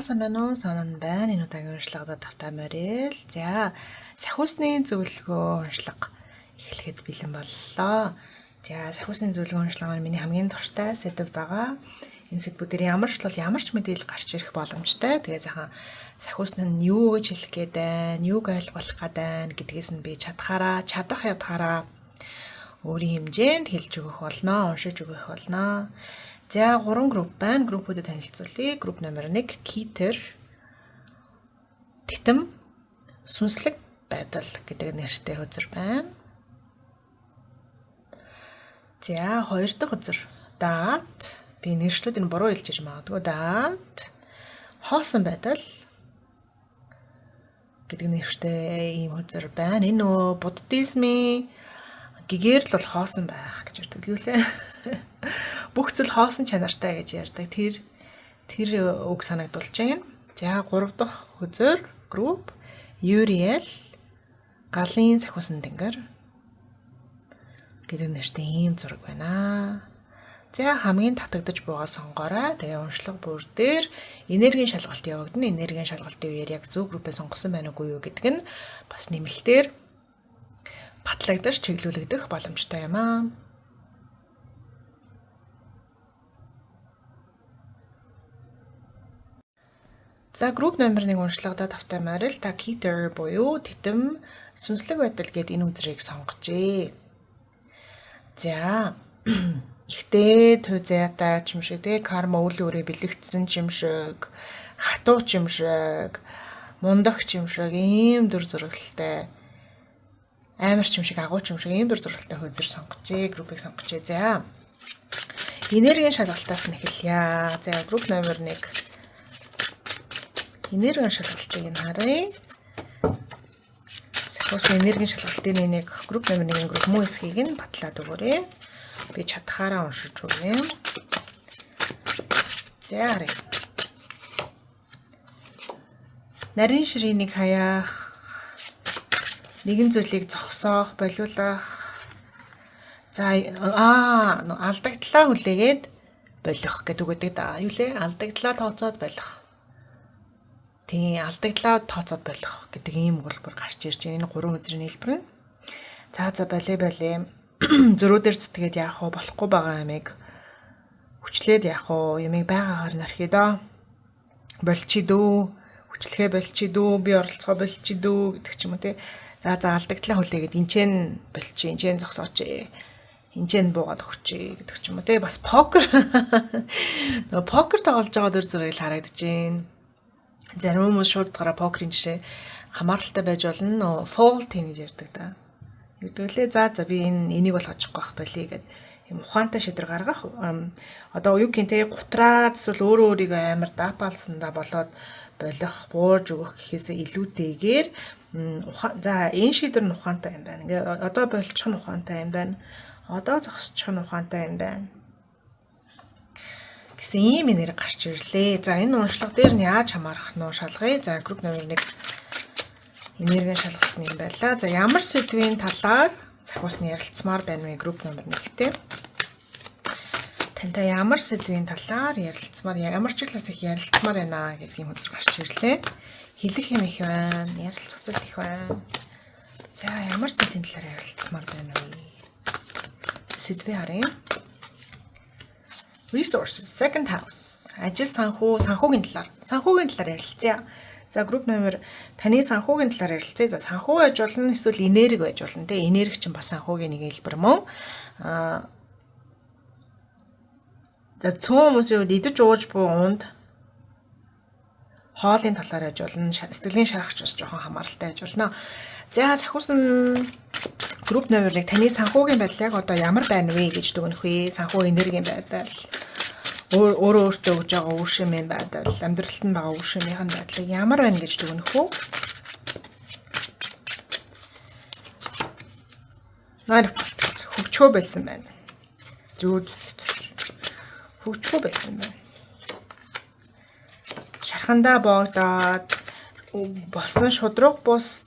За, сайн байна уу? Сонон байна. Энэ удаагийн уншлагад тавтай морил. За, сахиусны зөвлөгөө уншлага эхлэхэд бэлэн боллоо. За, сахиусны зөвлөгөө уншлага маань миний хамгийн дуртай сэдэв байгаа. Энэ сэдвүүдээр ямар ч бол ямар ч мэдээлэл гарч ирэх боломжтой. Тэгээ сайхан сахиусны нь юу гэж хэлэх гээд байна, юуг ойлгох гээд байна гэдгээс нь би чадхаараа, чадах ядхаараа өөрийн хэмжээнд хэлж өгөх болно, уншиж өгөх болно. За, 3 групп байна. Группүүдэд танилцуулъя. Групп номер 1 Китер, Титэм, сүнслэг байдал гэдэг нэртэй хөзөр байна. За, хоёр дахь хөзөр Дат. Би нэршлүүдийг буруу хэлж иж магадгүй. Дат, хоосон байдал гэдэг нэртэй ийм хөзөр байна. Энэ нөгөө буддизмын гэгээр л бол хоосон байх гэж ярьдаг юу лээ. Бүх зүйл хоосон чанартай гэж ярьдаг. Тэр үг санагдуулж байна. За, гурав дахь хөзөр групп Uriel, галын сахиусан тэнгэр гэдэг нэртэй ийм зураг байна. За, хамгийн татагдаж буйгаа сонгоорой. Тэгээ уншлага бүр дээр энергийн шалгалт явагдана. Энергийн шалгалтын үеэр яг зөв группээ сонгосон байна уугүй юу гэдэг нь бас нэмэлтээр батлагдаж чиглүүлэгдэх боломжтой юм аа. За, групп номер 1 уншлагадаа тавтай морил. Та Keter буюу титэм, сүнслэг байдал гээд энэ үзрийг сонгожээ. За, ихтэй туй заяатай ч юм шиг, тэгээ карма үл өрөө бэлэгдсэн ч юм шиг, хатуу ч юм шиг, мундаг ч юм шиг ийм дүр зурагтай, амар ч юм шиг, агуу ч юм шиг ийм дүр зурагтай хөзөр сонгожээ, группийг сонгожээ. За, энергийн шалгалтаас нь эхэлье. За, групп номер 1 энергийн шалгалтыг нь харъя. Сахиусны энергийн шалгалтын нэг групп номер 1-ийн групп мөн хэсгийг нь батлаад өгөөрэй. Би чадхаараа уншиж өгье. За, харъя. Нарийн ширээнийг хаяах, нэгэн зүйлийг зогсоох, болиулах. За, алдагдлаа хүлээгээд болох гэдэг үг гэдэг да. Юу лээ? Алдагдлаа тооцоод болох. Тийм, алдагдлаа тооцоод болох гэдэг ийм өгүүлбэр гарч ирж байна. Энэ гурван үзрийн хэлбэр нь. За, болээ болээ. Зөрүүдээр зүтгээд яах вэ? Болохгүй байгаа ямиг хүчлээд яах вэ? Ямиг байгаагаар нэрхий доо. Болчих дөө. Хүчлэхээ болчих дөө. Би оролцохоо болчих дөө гэдэг ч юм уу те. За, алдагдлаа хүлээгээд энчэн болчих, энчэн зогсооч, энчэн буугаад өгч гэдэг ч юм уу те. Бас покер. Нөгөө покер тоглож байгаа дүр зураг л харагдаж байна. Зарим хүмүүс шууд гараа покерын жишээ хамааралтай байж болно. Нөгөө fold хийнэ гэж ярьдаг да. Юу гэдэг лээ? За, би энэ энийг бол хожихгүй байх болиё гэд юм ухаантай шийдвэр гаргах. Одоо юу гин те, гутраад эсвэл өөрөө өөрийгөө амар даапаалсандаа болоод болох, бууж өгөх гэхээсээ илүүтэйгээр за, энэ шийдвэр нь ухаантай юм байна. Ингээ одоо болчих нь ухаантай юм байна. Одоо зогсчих нь ухаантай юм байна гэсэн ийм энерги гарч ирлээ. За, энэ уншлага дээр нь яаж хамаарах нь шалгая. За, групп номер 1 энергийн шалгалт нь юм байлаа. За, ямар сэдвийн талаар сахиусны ярилцмаар байна вэ групп номер 1-тэй? Тантай ямар сэдвийн талаар ярилцмаар, ямар ч зүйлээс их ярилцмаар байна гэдгийн үзэр гарч ирлээ. Хэлэх юм их байна, ярилцах зүйл их байна. За, ямар зүйлийн талаар ярилцмаар байна вэ? Сэдвээ харъя. Resources, second house. Ажил, санхүү, санхүүгийн талаар. Санхүүгийн талаар ярилцъя. За, групп номер таны санхүүгийн талаар ярилцъя. За, санхүү байж болно, эсвэл энерги байж болно те. Энерги чинь бас санхүүгийн нэг хэлбэр мөн. За, цөөн хүмүүсийн үед идэж ууж буй унд хоолын талаар яаж болно, сэтгэлийн шарахч бас жоохон хамааралтай байж болно. За, сахиусан групп номер 1 таны санхүүгийн байдал яг одоо ямар байна вэ гэж дүгнэх вэ? Санхүү энергийн байдал, өөрөө өөртөө өгж байгаа үр шимийн байдал, амьдралд нь байгаа үр шимийн байдлыг ямар байна гэж дүгнэх үү? Nine of Cups, хөгжихөө болсон байна. Зүү, хөгжихөө болсон байна. Шархандаа боогдоод болсон шудраг бус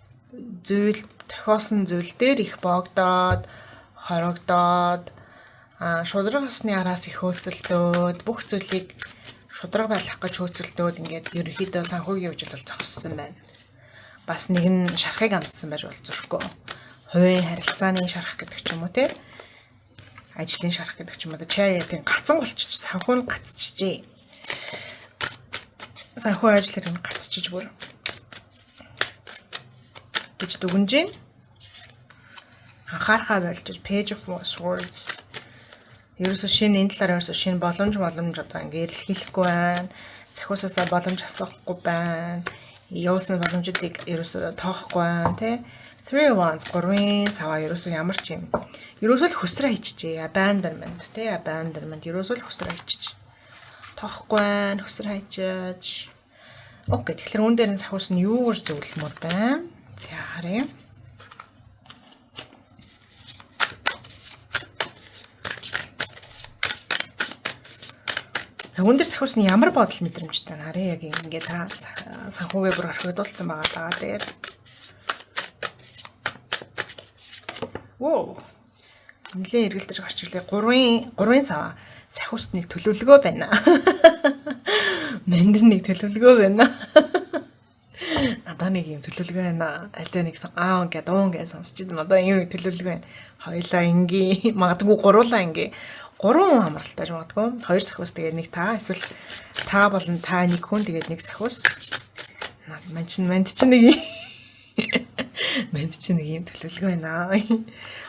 зүйл тохиосон зүйл дээр их боогдоод, хорогдоод, шудраг усны араас их хөөцөлдөөд бүх зүйлийг Шударга байх гэж хөөцөлдөөд ингээд ерөнхийдөө санхүүгийн хөгжил бол зогссон байна. Бас нэг нь шархыг амссан байж бол зөрөхгүй. Хувийн харилцааны шарх гэдэг ч юм уу, те, ажлын шарх гэдэг ч юм уу, Chariot-ийн гацан болчих, санхүү нь гацчихжээ. Санхүү ажил хэрэг нь гацчиж бүр гэж дүгнэж байна. Анхаарахаа болж, Page of Swords, ерөөсө шинэ, энэ талаар ерөөсө шинэ боломж одоо ингээ эрэлхийлэхгүй байна. Сахиусаасаа боломж асуухгүй байна. Явуулсан боломжуудыг ерөөсө тоохгүй байна, тий. Three of Wands, гурвын саваа, ерөөсө ямар ч юм. Ерөөсөө л хөсрөө хийчихжээ. Abandonment, тий, abandonment, ерөөсөө л хөсрөө хийчих. Тоохгүй байна, хөсрөө хийчихэж. Okay, тэгэхээр үүн дээр нь сахиус нь юу гэж зөвлөмөр байна? За, харъя. За, үүн дээр сахиус нь ямар бодол мэдрэмжтэй харъя. Яг ингээд та санхүүгээ бүр орхигдуулсан байгаа даа дээр. Воо. Нилээ эргэлдэж гарч ирлээ. Гурвын саваа, сахиуст нэг төлөвлөгөө байна. Манд нэг төлөвлөгөө байна. Надаа нэг юм төлөвлөгөө байна. Аль нэг аа ингээд уун гэж сонсч идэн надаа юм нэг төлөвлөгөө байна. Хоёлаа ингийн, магадгүй гуруулаа ингээ. Гурван хүн хамралтай магадгүй. Хоёр сахиус, тэгээд нэг та, эсвэл та болон та, нэг хүн, тэгээд нэг сахиус. Ман чинь манд чинь нэг манд чинь нэг юм төлөвлөгөө байна.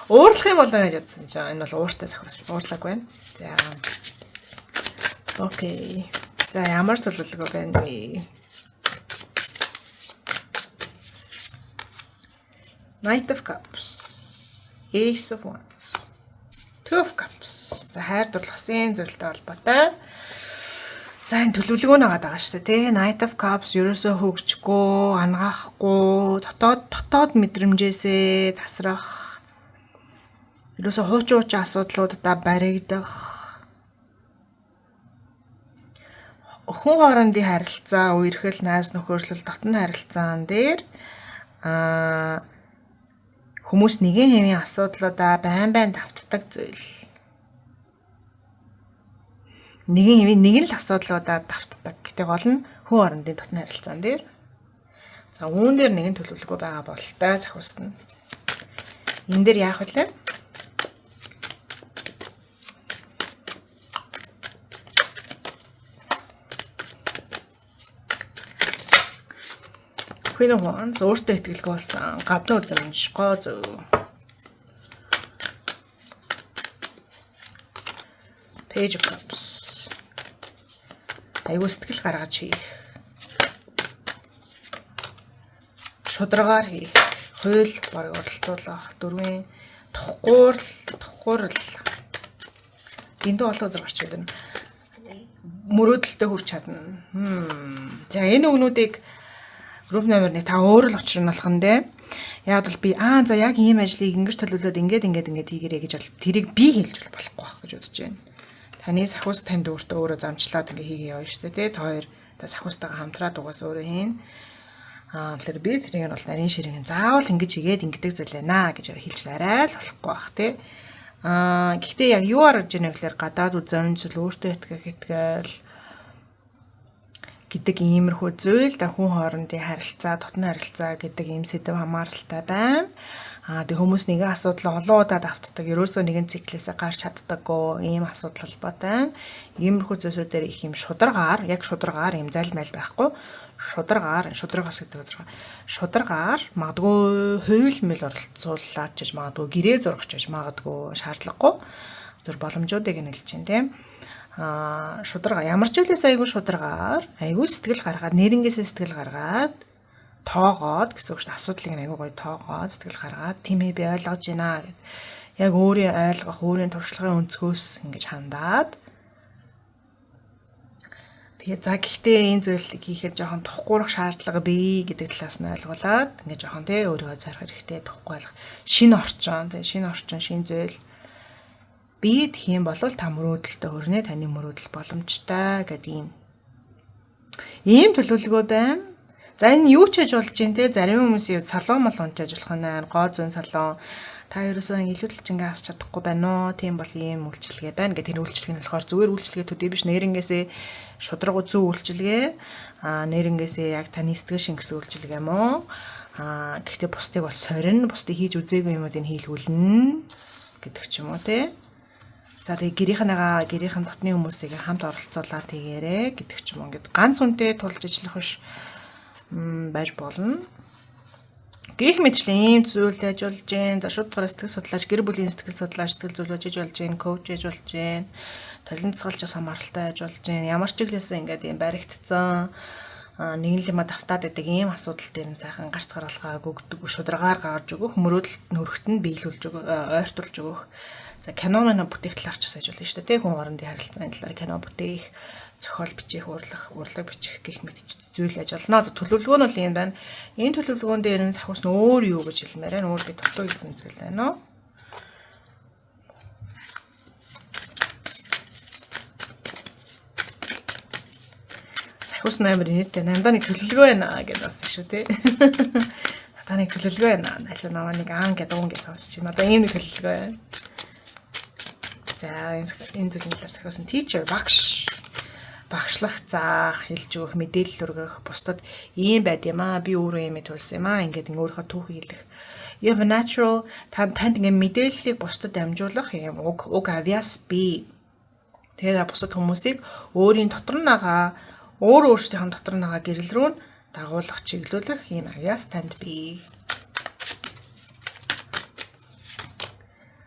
Уурлах юм болоо гэж бодсон чинь энэ бол ууртай сахиус, уурлаагүй байна. За. Okay. За, ямар төлөвлөгөө байна вэ? Knight of Cups, Ace of Wands, Two of Cups. За, хайр дурлахсын зүйлтэй холбоотой. За, энэ төлөвлөгөө нь байгаа шүү дээ, тий. Knight of Cups ерөөсөө хөгжихгүй, анагаахгүй, дотоод мэдрэмжээсээ тасрах. Ерөөсөө хуучин хуучин асуудлуудаа баригдах. Хүн хоорондын харилцаа, үерхэл, найз нөхөрлөл, дотны харилцаан дээр хүмүүс нэгэн хэвийн асуудлуудаа байн байн давтдаг зүйл, нэгэн хэвийн нэг нь л асуудлуудаа давтдаг. Гэтэ гол нь хүн хоорондын дотны харилцаан дээр. За, үүн дээр нэгэн төлөвлөгөө байгаа бололтой сахиусна. Энэ дээр яах вэ? Queen of Wands, өөртөө итгэлгүй болсон. Гадна үзэмж, гоо зөв. Page of Cups. Аюу сэтгэл гаргаж хийх. Шударгаар хийх. Хууль бараг оролцуулах. Дөрвийн тухгуурл. Дэндүү олон үзэр гарч ирнэ. Мөрөөдөлтөд хүрч чадна. За, энэ үгнүүдийг групп номер 1, та өөр л учир нь болох нь дээ. Яг бол би за яг ийм ажлыг ингэж төлөвлөөд ингээд ингээд ингээд хийгэрэй гэж бол тэрийг би хэлж болохгүй байх гэж бодож байна. Таны сахиус танд өөртөө өөрөө замчлаад ингээ хийгээ явна шүү дээ. Тэ хоёр та сахиустайгаа хамтраад угаас өөрөө хийн. Тэгэхээр би тэрийг нь бол нарийн ширэг заавал ингэж хийгээд ингэдэг зүйл байна гэж хэлж арай л болохгүй бах, тий. Гэхдээ яг юу харж ийнэ гэхээр гадаад үзэмжил, өөртөө итгэх итгэл гэдэг иймэрхүү зүйл да, хүн хоорондын харилцаа, дотны харилцаа гэдэг ийм сэдэв хамааралтай байна. Тэг хүмүүс нэгэн асуудал олон удаа давтдаг. Ерөөсөө нэгэн циклээсээ гарч чаддаггүй ийм асуудал холбоотой байна. Иймэрхүү зүйлсүүдээр их юм шударгаар, яг шударгаар ийм залмайл байхгүй. Шударгаар, шударга ус гэдэг тодорхой. Шударгаар магадгүй хууль мэл оролцуулаад ч магадгүй, гэрээ зурах ч магадгүй, шаардлагагүй. Зүр боломжуудыг нь хэлж чинь, тийм шударга, ямар ч зүйлээс айгүй шударгаар, айгүй сэтгэл гаргаад, нэрнгээсээ сэтгэл гаргаад тоогоод гэсэн үг шүү дээ. Асуудлыг нь айгүй гоё тоогоод сэтгэл гаргаад, тийм ээ, би ойлгож байна гэд. Яг өөрийн ойлгох, өөрийн туршлагын өнцгөөс ингэж хандаад. Тэгээ за, гэхдээ энэ зүйл хийхэд жоохон тухгуурах шаардлага бий гэдэг талаас нь ойлгуулад ингээ жоохон, тий, өөрийгөө зорих хэрэгтэй, тухгүй болох шинэ орчин, тий, шинэ орчин, шинэ зүйл бий гэх юм бол та мөрөөдөлтөд хүрнэ, таны мөрөөдөл боломжтой гэдэг ийм төлөвлөгөө байна. За, энэ юу ч хийж болж гин те, зарим хүмүүсийн салон молон ч ажиллах нь, гоо зүйн салон. Та ерөөсөө илүү талчингээ асч чадахгүй байна уу? Тийм бол ийм үйлчилгээ байна гэх тэр үйлчилгээ нь болохоор зүгээр үйлчилгээ төдий биш, нэрнгээсээ шударга зүй үйлчилгээ, нэрнгээсээ яг таны сэтгэл шингэсэн үйлчилгээ юм уу? Гэхдээ бусдыг бол сорин, бусдыг хийж үзээгүй юмудыг хийлгүүлнэ гэдэг ч юм уу те. За, тэгээ гэрийнхэнийгаа, гэрийнхэн дотны хүмүүсийг хамт оролцуулаад тэгээрэй гэдэг ч юм уу. Ингээд ганц хүнтэй тулж ажиллах биш байж болно. Гэх мэтчлэн ийм зүйлд ажиллаж гин. За, шууд дугаар сэтгэл судлаач, гэр бүлийн сэтгэл судлаач, сэтгэл зөвлөгөөж хийж болж гин, coach хийж болж гин, толон тусгалж хамааралтай ажиллаж гин. Ямар ч чиглэлээс ингээд ийм баригдсан нэгэн л юма давтаад байдаг ийм асуудал дээр нь сайхан гарц гаргалгаа өгдөг, шударгаар гаргаж өгөх, мөрөөдөлт нь хүрэхт нь биелүүлж өгөх, ойртуулж өгөх. За, кино мань бүтээх талаар ч бас ажиллана шүү дээ. Хүн орондын харилцааны талаар кино бүтээх, зохиол бичих, урлаг бичих гэх мэт зүйл ажиллана. За, төлөвлөгөө нь бол юм байна. Энэ төлөвлөгөөн дээр нь сахиус нь өөр юу гэж хэлмээр байна. Өөр би дутуу хэлсэн зүйл байна уу? Сахиус амар инээдтэй. Нандаа нэг төлөвлөгөө байна гэдээ бас шүү тий. Надаа нэг төлөвлөгөө байна. Найлаа наваа нэг аан гэдэг уун гэж сонсч байна. Одоо ийм нэг төлөвлөгөө байна. За, энэ зүйлийн талаар сахиус нь teacher, багш, багшлах, заах, хэлж өгөх, мэдээлэл өргөх, бусдад ийм байд юм аа, би өөрөө ийм төлсөн юм аа, ингээд ингээ өөрийнхөө түүхийг хэлэх. You have a natural, танд ингээ мэдээллийг бусдад дамжуулах юм уг авьяас бий. Тэгээд бусад хүмүүсийг өөрийн дотор нь байгаа, өөр өөрсдийнх нь дотор нь байгаа гэрэл рүү нь дагуулах, чиглүүлэх ийм авьяас танд бий.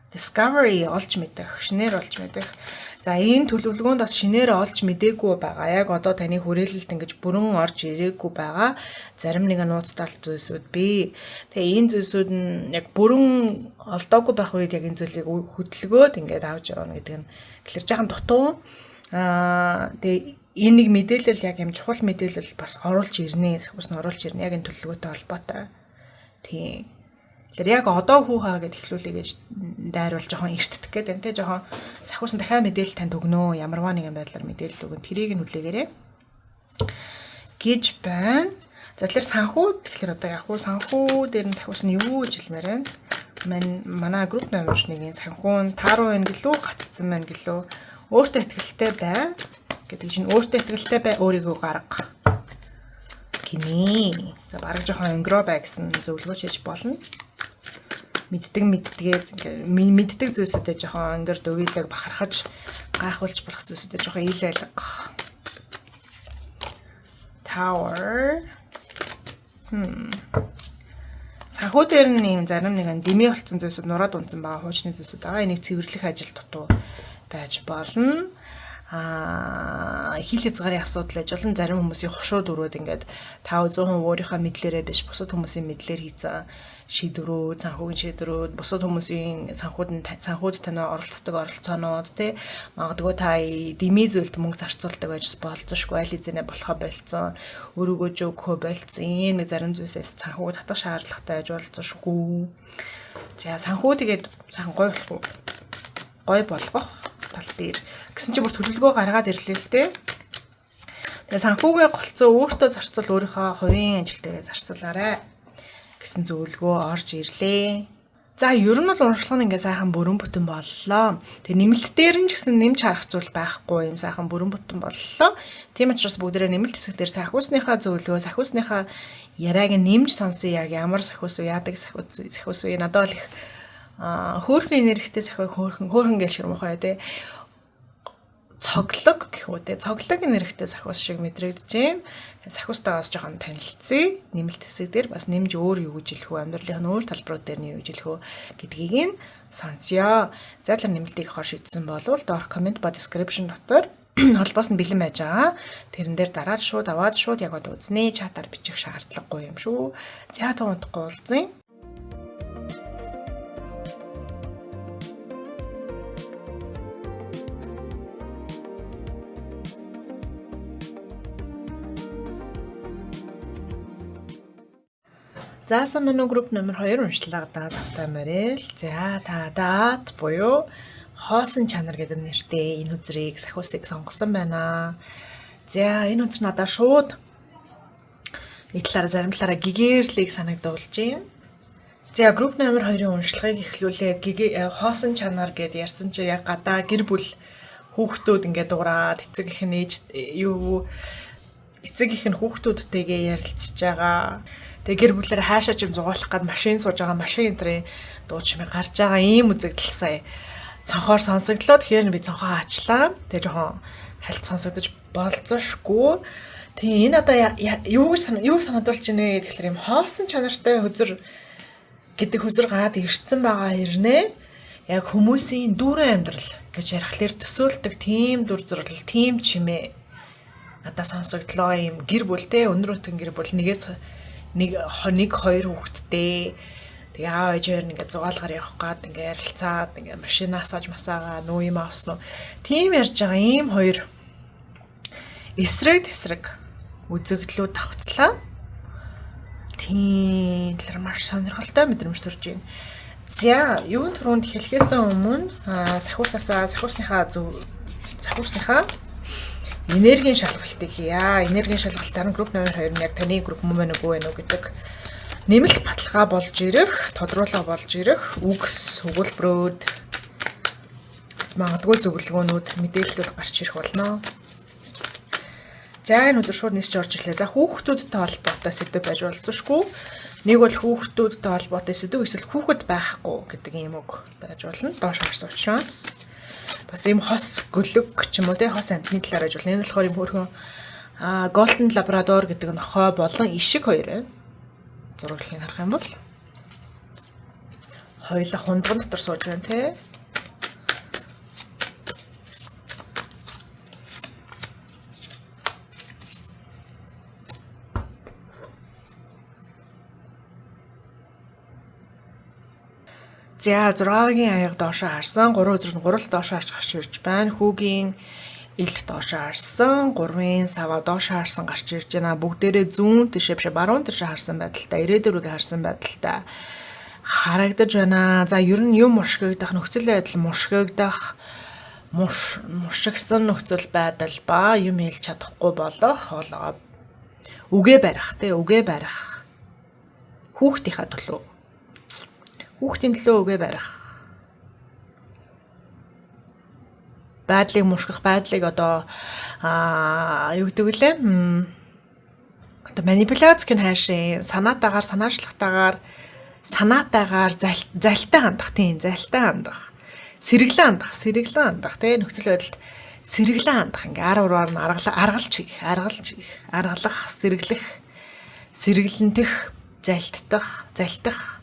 Discovery, олж мэдэх, шинээр олж мэдэх. За, энэ төлөвлөгөөнд бас шинээр олж мдээгүй байгаа. Яг одоо таны хүрээлэлд ингэж бүрэн орж ирээгүй байгаа. Зарим нэгэн нууцтай зүйлсүүд бий. Тэгээ энэ зүйлсүүд нь яг бүрэн олдоогүй байх үед яг энэ зүйлийг хөдөлгөөд ингээд авч явна гэдэг нь тэгэхээр жаахан дутуу. Тэгээ энэ нэг мэдээлэл, яг юм чухал мэдээлэл бас оруулж ирнэ. Сахиус нь оруулж ирнэ. Яг энэ төлөвлөгөөтэй холбоотой. Тийм. Тэгэхээр яг одоо хүүхаа гэд эхлүүлээ гэж дайруул жоохон эртдэх гээд байна те, жоохон сахиус нь дахиад мэдээлэл танд өгнө. Ямарваа нэгэн байдлаар мэдээлэл өгнө. Тэрийг нь хүлээгээрэй гэж байна. За, тэгэхээр санхүү, тэгэхээр одоо яг хуу санхүү дээр нь сахиус нь юу гэж хэлмээр байна? Манай групп номер 1-ийн санхүү нь тааруу байна гэлүү, гаццсан байна гэлүү? Өөртөө ихтэй бай гэдэг чинь өөртөө ихтэй бай, өөрийгөө гарга гинэ. За, бараг жоохон өнгөрөө бай гэсэн зөвлөгөө хийж болно. Мэддэг мэддгээ ингээ мэддэг зүйлсүүдээ жоохон өнгөр дөвийлэг бахархаж гайхуулж болох зүйлсүүдээ жоохон ил байлга. Tower. Санхүү дээр нь ийм зарим нэгэн дэмий болцсон зүйлсүүд, нураад унтсан байгаа хуучны зүйлсүүд байгаа. Энийг цэвэрлэх ажил дутуу байж болно, хил хязгаарын асуудал аж олон зарим хүмүүсийн хушууд өрөөд ингээд 5 100% өөрийнхөө мэдлэрээ биш, бусад хүмүүсийн мэдлэр хийцэн шийдвэрүүд, санхүүгийн шийдвэрүүд, бусад хүмүүсийн санхүүд нь санхүүд танаа оролцдог оролцоонууд тий, магадгүй та дэмий зүйлд мөнгө зарцуулдаг байж болцсошгүй, аль хэзээ болохоо болцсон, өрөөгөө жөөгхөө болцсон, ийм нэг зарим зүйлсээс санхүү татах шаардлагатай байж болцсошгүй. За, санхүү тэгээд сайхан гоё болох уу? Гоё болгох тал дээр гэсэн чинь бүр төлөвлөгөө гаргаад ирлээ л дээ. Тэгээ санхүүгээ голцоо өөртөө зарцуул, өөрийнхөө хувийн ажил дээрээ зарцуулаарай гэсэн зөвлөгөө орж ирлээ. За, ер нь бол уншлага нь ингээ сайхан бүрэн бүтэн боллоо. Тэгээ нэмэлт дээр нь ч гэсэн нэмж харах зүйл байхгүй юм, сайхан бүрэн бүтэн боллоо. Тийм учраас бүгдээрээ нэмэлт хэсэг дээр сахиусныхаа зөвлөгөө, сахиусныхаа яриаг нь нэмж сонсъё. Яг ямар сахиус вэ? Яадаг сахиус вэ? Надад бол их хөөрхөн энергитэй сахиу, хөөрхөн хөөрхөн гэл ширмухай тий, цоглог гэх үү те, цоглог энергитэй сахиус шиг мэдрэгдэж байна. Сахиустайгаас жоохон танилцъя. Нэмэлт хэсэг дээр бас нэмж өөр юу гэж хэлэх вэ? Амьдралын өөр талбарууд дээр нь юу гэж хэлэх вэ гэдгийг нь сонсъё. За, тэр нэмэлтийг хор шийдсэн болвол доорх comment ба description дотор холбоос нь бэлэн байж байгаа. Тэрэн дээр дараад шууд аваад шууд яг одоо үзнэ. Чатаар бичих шаардлагагүй юм шүү. За, та унтахгүй уулзъя. За, сайн байна уу, групп номер 2 уншлагаа тавтай морил. За, та дат буюу хоосон чанар гэдэг нэртэй энэ үзрийг, сахиусыг сонгосон байна. За, энэ үзэр надаа шууд Нэг талаараа зарим талаараа гэгээрлийг санагдуулж байна. За групп номер 2-ын уншлагыг эхлүүлээд хоосон чанар гэд ярьсан чи яг гадаа гэр бүл хүүхдүүд ингээд дуурайд эцэг их нь ээж юу эцэг их нь хүүхдүүдтэйгээ ярилцж байгаа. Тэгээ гэр бүлээр хаашаа ч юм зугаалах гад машин сууж байгаа машин энтрийн дуу чимээ гарч байгаа ийм үзэгдэл сая цонхоор сонсогдлоо. Тэгэхээр би цонхоо ачлаа. Тэгээ жоохон хальт сонсогдож болзошгүй. Тэгээ энэ одоо юу юу санагдуулж байна вэ гэхэлэр юм хоосон чанартай хөзөр гэдэг хөзөр гараад ирсэн байгаа хэрнээ яг хүмүүсийн дүүрэн амьдрал гэж ярихлаар төсөөлдөг тийм дүр зурлал, тийм чимээ надад сонсогдлоо. Ийм гэр бүлтэй өндөр өтгөн гэр бүл нэгээс нэг нэг хоёр хүүхэдтэй. Тэгээ аав ээж хоёр ингээд зугаалгаар явах гад ингээд ярилцаад ингээд машинаасааж масаага нүү юм авсан уу. Тийм ярьж байгаа ийм хоёр эсрэг тесрэг үзэгдлүүд давхцлаа. Тийм талаар маш сонирхолтой мэдрэмж төрж байна. За, юун түрүүнд хэлхээс өмнө сахиусаасаа сахиусныхаа зөв сахиусныхаа энергийн шалгалтыг хийя. Энергийн шалгалтаар нь групп номер 2 нь яг таны групп мөн байна уу байна уу гэдэг нэмэлт баталгаа болж ирэх, тодруулга болж ирэх үгс, өгүүлбэрүүд, магадгүй зөвлөгөөнүүд, мэдээллүүд гарч ирэх болно. За энэ өдөр шууд нисч орж ирлээ. За хүүхдүүдтэй холбоотой сэдв байж болзошгүй. Нэг бол хүүхдүүдтэй холбоотой сэдв эсвэл хүүхэд байхгүй гэдэг ийм үг байж болно. Доош харсан учраас бас ийм хос гөлөг ч юм уу те хос амьтны талаар байж болно. Энэ болохоор ийм хөөрхөн Golden Labrador гэдэг нохой болон ишиг хоёр байна. Зураглалыг харах юм бол хоёулаа хундган дотор сууж байна те. За 6-гийн аяга доошоо харсан, 3 өдөр нь гурал доошоо харж гарч ирж байна. Хүүгийн илт доошоо харсан, 3-ын саваа доошоо харсан гарч ирж байна. Бүгдээрээ зүүн тишээ биш баруун тишээ харсан байдалтай, ирээдүйг харсан байдалтай харагдаж байна. За ер нь юм мушгигдах, нөхцөл байдал мушгигдах, мушигсан нөхцөл байдал ба юм хэлж чадахгүй болох, хоолойгоо үгээ барих, тэ үгээ барих. Хүүхдийнхаа төлөө. Хүүхдийн төлөө үгээ барих. Байдлыг мушгих, байдлыг одоо юу гэдэг вүлээ? Одоо манипуляц гэн хайшин санаатаагаар, санаачлагтайгаар, санаатаагаар залтай хандах, тийм залтай хандах. Сэргэлэн хандах, сэргэлэн хандах, тэ нөхцөл байдалд сэргэлэн хандах. Ингээ ар ураар нь аргалж хийх, аргалж хийх, аргалах, сэргэлэх, сэргэлэнтэх, зальтдах, залтах,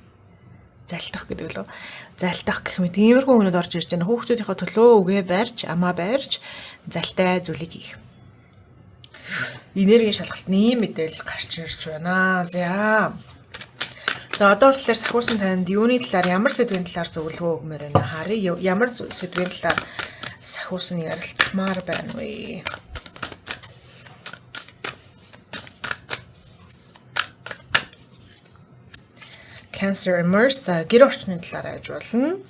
залтах гэдэг лөө. Залтах гэх мэт иймэрхүү өгнөд орж ирж байна. Хүүхдүүдийнхээ төлөө үгээ барьж, амаа барьж, залтай зүйлийг хийх. Энергийн шалгалтны ийм мэдээлэл гарч ирж байна. За. За одоо болохоор сахиусан танд юуны талаар ямар сэдвийн талаар зөвлөгөө өгмөр байна харъя. Ямар сэдвийн талаар сахиусан ярилцмаар байна вэ? Cancer Immerse за гэр орчны талаар аж болно.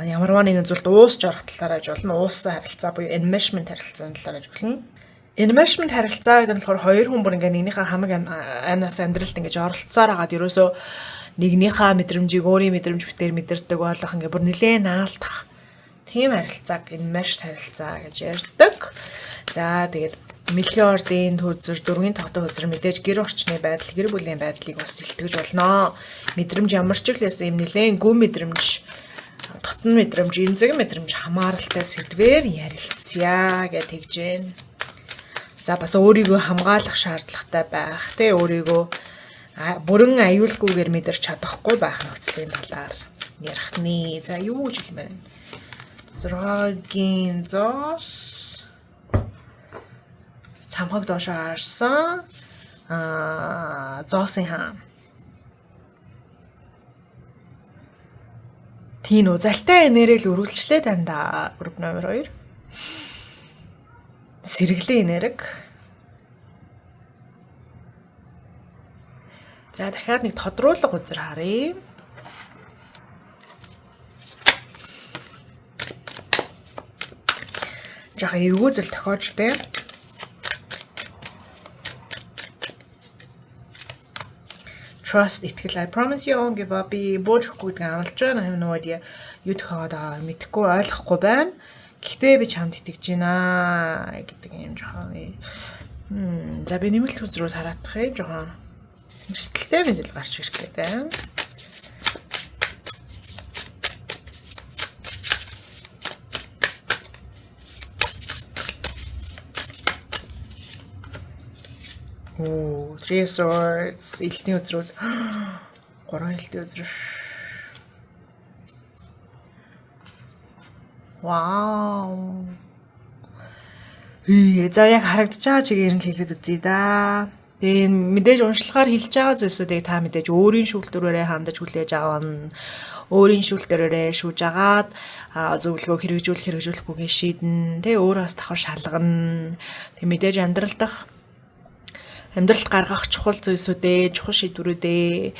Ямарваа нэгэн зүйлд уусч орох талаар аж болно. Ууссан харилцаа буюу enmeshment харилцааны талаар аж болно. Enmeshment харилцаа гэдэг нь болохоор хоёр хүн бүр ингээ нэгнийхээ хамаг амнаас амьдралд ингэж оролцсоор хагаад ерөөсөө нэгнийхээ мэдрэмжийг өөрийн мэдрэмж битээр мэдэрдэг болох ингээ бүр нэлээд наалдах тийм харилцааг enmeshed харилцаа гэж ярьдаг. За тэгээд Мэлхийн ордын хөзөр, дөрвийн тогтоо хөзөр мэдээж гэр орчны байдал, гэр бүлийн байдлыг бас илтгэж болно. Мэдрэмж ямар ч л байсан юм нэлээд гүн мэдрэмж, дотн мэдрэмж, эмзэг мэдрэмж хамааралтай сэдвээр ярилцъя гэж тэгж байна. За бас өөрийгөө хамгаалах шаардлагатай байх, тэ өөрийгөө бүрэн аюулгүйгээр мэдэрч чадахгүй байх нөхцөлийн талаар ярих нэ. За юу гэж хэлмээр байна? 6-гийн зоос цамхаг доошоо харсан зоосын хаан. Тийм үү, залтай энерги л үргэлжлээ дандаа групп номер 2. Сэргэлэн энерги. За дахиад нэг тодруулга үзэр харъя. Жаахан эвгүй зүйл тохиож тэ. Trust, итгэл. I promise you won't give up. Би бууж өгөхгүй гэдгийг амлаж байна. Have no idea. Юу тохиогоод байгааг мэдэхгүй, ойлгохгүй байна. Гэхдээ би чамд итгэж байна гэдэг юм жоохон. За, би нэмэлт үзрүүд хараадах юм, жоохон эрсдэлтэй мэдээлэл гарч ирэх гэдэг. Оо, Three Swords, элтний үзрүүд. Гурван элтний үзрүү. Вау. За, яг харагдаж байгаа чигээр нь хэлээд үзье да. Тэгээ энэ мэдээж уншлагаар хэлж байгаа зүйлсүүдийг та мэдээж өөрийн шүүлтүүрээрээ хандаж хүлээж авна. Өөрийн шүүлтүүрээрээ шүүж агаад зөвлөгөө хэрэгжүүлэх, хэрэгжүүлэхгүйгээ шийднэ. Тэгээ өөрөө бас давхар шалгана. Тэг мэдээж амьдрал дах амьдралд гаргах чухал зүйлсүүдээ, чухал шийдвэрүүдээ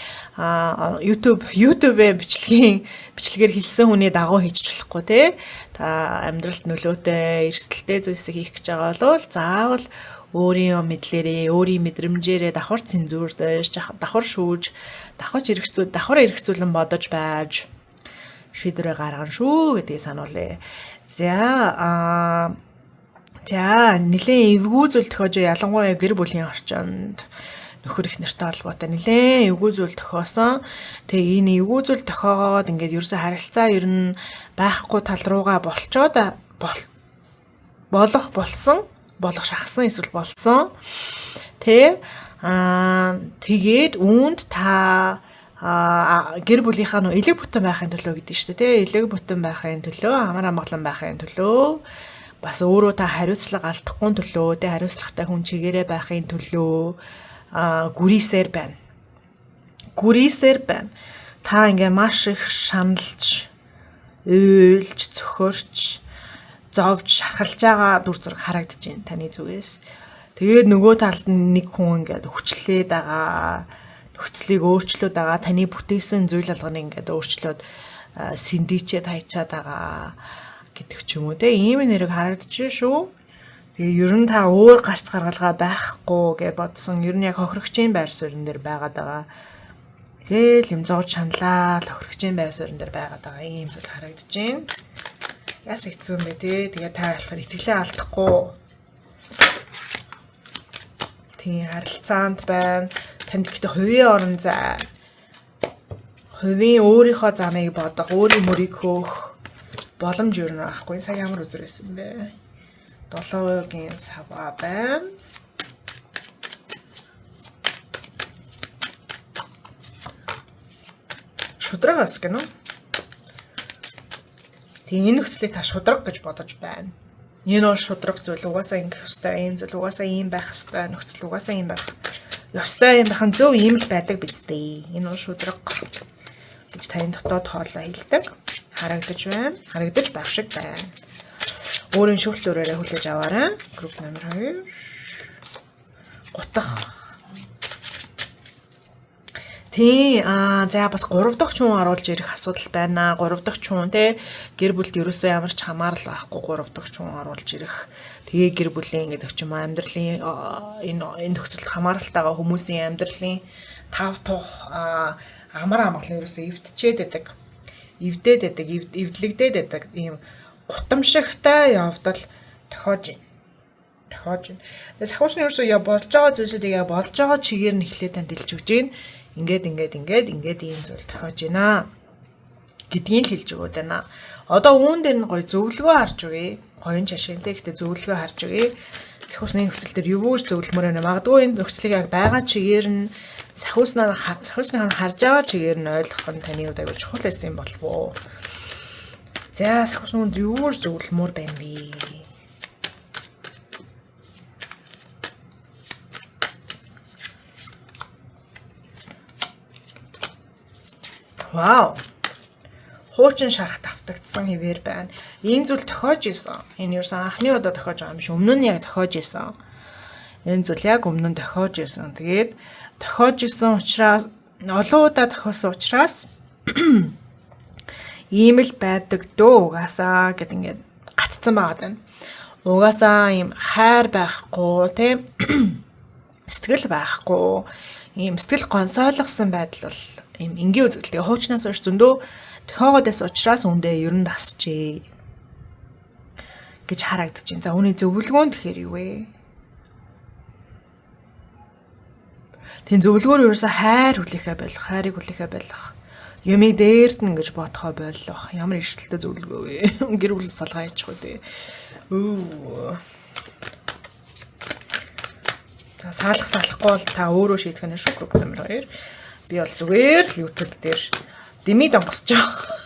YouTube-ийн бичлэгээр хэлсэн хүний дагуу хийж болохгүй те. Та амьдралд нөлөөтэй, эрсдэлтэй зүйлсийг хийх гэж байгаа бол заавал өөрийн мэдлээрээ, өөрийн мэдрэмжээрээ давхар цензурдаж, давхар шүүж, давхар хэрэгцүү, давхар эргцүүлэн бодож байж шийдвэрээ гаргана шүү гэдгийг сануулъя. За, нэлээд эвгүй зүйл тохиож, ялангуяа гэр бүлийн орчинд нөхөр их нартай холбоотой нэлээд эвгүй зүйл тохиосон. Тэгээ энэ эвгүй зүйл тохиогоод ингээд ерөөсө харилцаа ер нь байхгүй тал руугаа болчоод болох болсон, болох шахсан эсвэл болсон. Тэ тэгээд үүнд та гэр бүлийнхаа нөө элэг бүтэн байхын төлөө гэдэг нь шүү дээ, тий, элэг бүтэн байхын төлөө, амар амгалан байхын төлөө, бас өөрөө та хариуцлага алдахгүй төлөө, тий, хариуцлагатай хүн чигээрээ байхын төлөө гүрийсээр байна. Гүрийсээр байна. Та ингээ маш их шаналж, уйлж, цөхөрч, зовж, шархалж байгаа дүр зураг харагдаж байна таны зүгээс. Тэгээд нөгөө талд нь нэг хүн ингээд хүчлээд байгаа, нөхцөлийг өөрчлөөд байгаа, таны бүтээсэн зүйл алганы ингээд өөрчлөөд сэндичээд хайчаад байгаа гэдэг ч юм уу те, ийм нэрэг харагдаж шүү. Тэгээ ер нь та өөр гарц гаргалгаа байхгүй гэж бодсон. Ер нь яг хохирогчийн байр суурин дээр байгаад байгаа. Тэгэл юм зовж шаналаа хохирогчийн байр суурин дээр байгаад байгаа ийм зүйл харагдаж байна. Яс хэцүү юм бэ те. Тэгээ та болохоор итгэлээ алдахгүй. Тийм харилцаанд байна. Танд гэхдээ хувийн орон зай, хувийн өөрийнхөө замыг бодох, өөрийн мөрийг хөөх боломж ер нь байхгүй. Сая ямар үзэр байсан бэ? Долоогийн савга байна. Шудраг бас гэнэ үү? Тэгээ энэ нөхцөлийг та шудраг гэж бодож байна. Энэ бол шудраг зүйл, угаасаа ингэх ёстой, ийм зүйл угаасаа ийм байх ёстой, нөхцөл угаасаа ийм байх ёстой юм байх нь зөв, ийм л байдаг биз дээ. Энэ бол шудраг гэж таны дотоод хоолой хэлдэг. Харагдаж байна. Харагдаж байх шиг байна. Өөрийн шүүлтүүрээрээ хүлээж аваарай. Group номер 2. Гутах. Тий, за бас 3 дахь чун оруулж ирэх асуудал байна. 3 дахь чун те, гэр бүлд ерөөсөө ямар ч хамаарал байхгүй 3 дахь чун оруулж ирэх. Тэгээ гэр бүлийн гэдэг ч юм уу, амьдралын энэ нөхцөлд хамааралтайгаа хүмүүсийн амьдралын тав тух, амар амгалан ерөөсөө эвдчээд байдаг. Эвдээд байдаг, эвдлэгдээд байдаг ийм гутамшигтай явдал тохиож байна. Тохиож байна. Тэгээ сахиусны ерөөсөө я болж байгаа зүйлсүүдийг я болж байгаа чигээр нь эхлээд танд хэлж өгч байна. Ингээд ингээд ингээд ингээд ийм зүйл тохиож байна гэдгийг л хэлж өгөөд байна. Одоо үүн дээр нь гоё зөвлөгөө харж өгье. Гоён чашигтэй, гэхдээ зөвлөгөө харж өгье. Сахиусны нөхцөл дээр юу гэж зөвлөмөр байна? Магадгүй энэ нөхцөлийг яг байгаа чигээр нь сахиусных нь харж байгаа чигээр нь ойлгох нь таны хувьд аягүй чухал байсан юм болов уу? За, сахиусны юу гэж зөвлөмөр байна вэ? Вау. Хуучин шарах давтагдсан хэвээр байна. Энэ зүйл тохиож исэн. Энэ ерөөсөн анхны удаа тохиож байгаа юм биш. Өмнө нь яг тохиож исэн. Энэ зүйл яг өмнө нь тохиож исэн. Тэгээд тохиож исэн учраас, олон удаа тохиосон учраас ийм л байдаг дөө угаасаа гэд ингээд гатцсан байгаа даа. Угаасаа ийм хайр байхгүй, тийм сэтгэл байхгүй. Ийм сэтгэл гонсойлгосон байдал бол ийм энгийн үзэгдэл. Тэгээ хуучнаас хойш зөндөө тохиогоод байсан учраас үндэ ер нь дасжээ гэж харагдаж байна. За үүний зөвлөгөө нь тэгэхээр юу вэ? Тийм зөвлөгөөр ерөөсө хайр хүлээхэ болох, хайрыг хүлээхэ болох. Юмыг дээрд нь ингэж бодохоо болох. Ямар эрсдэлтэй зөвлөгөө вэ? Гэр бүл салгаа яачих вэ те. Өө. За салах салахгүй бол та өөрөө шийдэх нь шүү групп номер 2. Би бол зүгээр л YouTube дээр дэмий донгосч байгаа.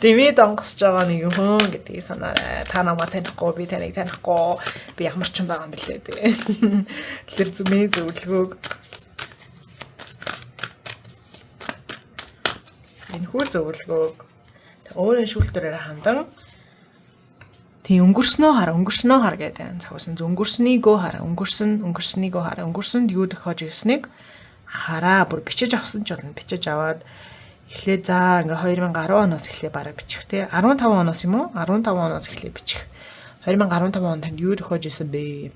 Дэмий донгосч байгаа нэг хүн гэдгийг санаарай. Та намайг танихгүй, би таныг танихгүй. Би ямар ч юм байгаа юм бэлээ те. Тэгэхээр миний зөвлөгөөг энэхүү зөвлөгөөг өөрийн шүүлтүүрээр хандан тийм өнгөрснөө хар, өнгөрснөө хар гэдэг цагуусан. Өнгөрснийгөө хар, өнгөрснийгөө хар, өнгөрсөнд юу тохиож ирснийг хараа. Бүр бичиж авсан ч болно. Бичиж аваад эхлээ за ингээ 2010 оноос эхлээ бараг бичих те. 15 оноос юм уу? 15 оноос эхлээ бичих. 2015 онд танд юу тохиож исэн бэ?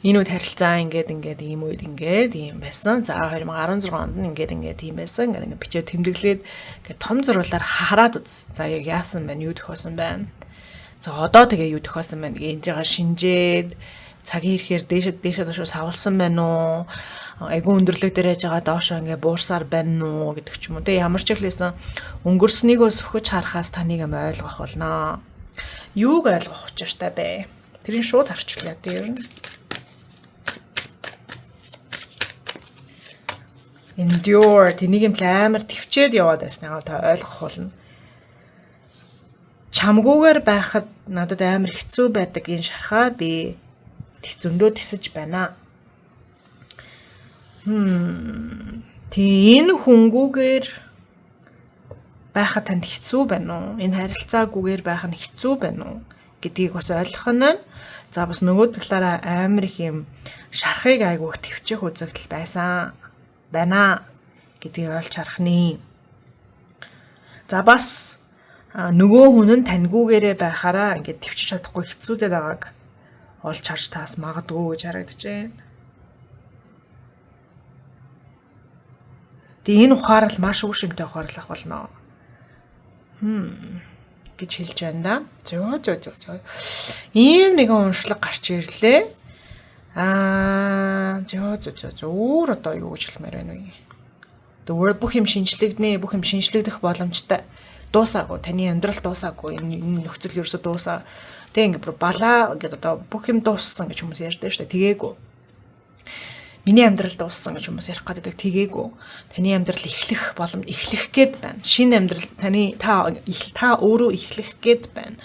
Энэ үед харилцаа ингээд ингээд ийм үед ингээд ийм байсан. За 2016 онд нь ингээд ингээд ийм байсан. Ингээд ингээд бичээд тэмдэглээд ингээд том зурлаар хараад үз. За яг яасан байна? Юу тохиосон байна? За одоо тэгээ юу тохиосон байна гэ эндрийг шинжээд цагийн ирэхээр дээшээ доошоо савлсан байна уу? Айгу өндөрлөг дээр яж байгаа доошоо ингээ буурсаар байна уу гэдэг ч юм уу. Тэгээ ямар ч хэлсэн өнгөрснийгөө сөхөж харахаас таныг юм ойлгох болно. Юуг ойлгох учиртай бэ? Тэрийг шууд харчлаа дээр нь. Endure тэнийг юм амар төвчээд яваад байснаа та ойлгох болно. Чамгүйгээр байхад надад амар хэцүү байдаг энэ шархаа би зөндөө тисэж байна. Тий энэ хүнгүүгээр байхад танд хэцүү байна уу? Энэ харилцаагүйгээр байх нь хэцүү байна уу гэдгийг бас ойлгох нь. За бас нөгөө талаараа амар их юм шархыг айгүйх төвчих үзэгдэл байсан байна гэдгийг ойлгож харах нэ. За бас нөгөө хүн нь таньгүйгээрээ байхаараа ингээд төвчж чадахгүй хэцүүдэд байгааг олж харж таас магадгүй гэж харагдаж байна. Тэгээ энэ ухаарал маш үр шимтэй ухаарлах болно. Гэж хэлж байна да. Зөө. Ийм нэгэн уншлаг гарч ирлээ. Зөө. Өөр одоо юу гэж хэлмээр байна вэ? The world бүх юм шинжлэгдэнэ, бүх юм шинжлэгдэх боломжтой. Дуусаагүй, таны амьдрал дуусаагүй, энэ нөхцөл ерөөсөө дуусаа. Тэг ингээ бүр балаа ингээд одоо бүх юм дууссан гэж хүмүүс ярьдаг шүү дээ. Тэгээгүй. Миний амьдрал дууссан гэж хүмүүс ярих гэдэг тэгээгүй. Таны амьдрал эхлэх боломж, эхлэх гээд байна. Шинэ амьдрал таны та өөрөө эхлэх гээд байна.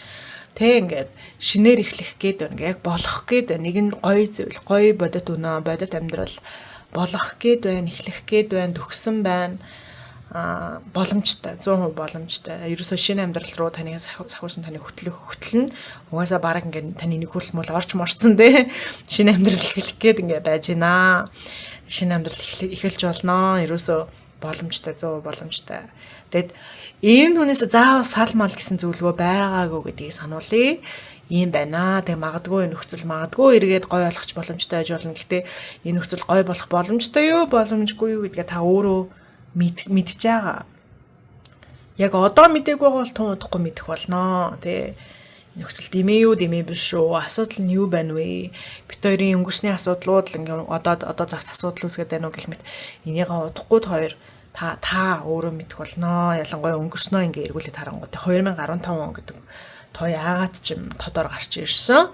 Тэ ингээд шинээр эхлэх гээд байна. Яг болох гээд байна. Нэг нь гоё зүйл, гоё бодит өнөө, бодит амьдрал болох гээд байна, эхлэх гээд байна, төгсөн байна. Боломжтой, 100% боломжтой. Ерөөсөө шинэ амьдрал руу таны сахиулсан таны хөтлөх хөтлөн угаасаа бараг ингээд таны нэг хөлмөл орч морцсон те. Шинэ амьдрал эхлэх гээд ингээд байж байна. Шинэ амьдрал эхэлж болно. Ерөөсөө боломжтой, 100% боломжтой. Тэгэд энэ хүнээс заавал сал мал гэсэн зөвлөгөө байгаагүй гэдгийг сануулъя. Ийм байна. Тэг магадгүй нөхцөл магадгүй эргээд гой болох ч боломжтой байж болно. Гэхдээ энэ нөхцөл гой болох боломжтой юу, боломжгүй юу гэдгээ та өөрөө мэдж байгаа. Яг одоо мдээгүй бол тун удахгүй мэдэх болно. Тэ нөхцөл дэмээ юу, дэмээ биш үү? Асуудал нь юу байна вэ? Бит хоёрын өнгөрсний асуудлууд л ингээ одоо цагт асуудал үүсгээд байна уу гэх мэт энийгээ удахгүй хоёр та өөрөө мэдэх болно. Ялангуяа өнгөрснөө ингээ эргүүлээд харангуй. 2015 он гэдэг тоо яагаад ч юм тодор гарч ирсэн.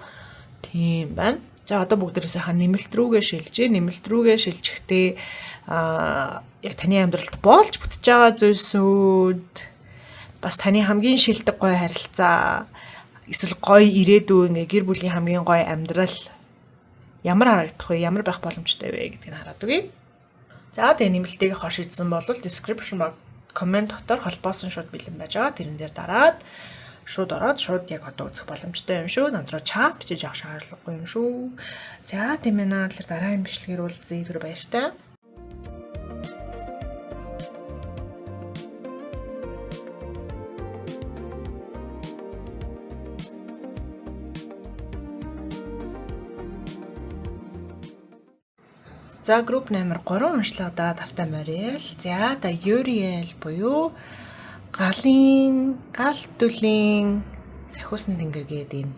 Тийм байна. За одоо бүгдээрээ сайхан нэмэлт рүүгээ шилжээ. Нэмэлт рүүгээ шилжихдээ яг таны амьдралд болж бүтэж байгаа зүйлсүүд бас таны хамгийн шилдэг гоё харилцаа эсвэл гоё ирээдүй ингээ гэр бүлийн хамгийн гоё амьдрал ямар харагдах вэ? Ямар байх боломжтой вэ гэдгийг хараад өгье. За тэгээ нэмэлтийг хор шийдсэн бол description box comment дотор холбоосон шууд бэлэн байж байгаа. Тэрэн дээр дараад шууд ороод шууд яг одоо үзэх боломжтой юм шүү. Над руу чат бичиж авах шаардлагагүй юм шүү. За тийм ээ наа. Тэгэхээр дараагийн бичлэгээр уулзъя. Түр баяртай. За, групп номер 3 уншлагадаа тавтай морил. За, та Uriel буюу галын гал дүлийн сахиусан тэнгэр гээд энэ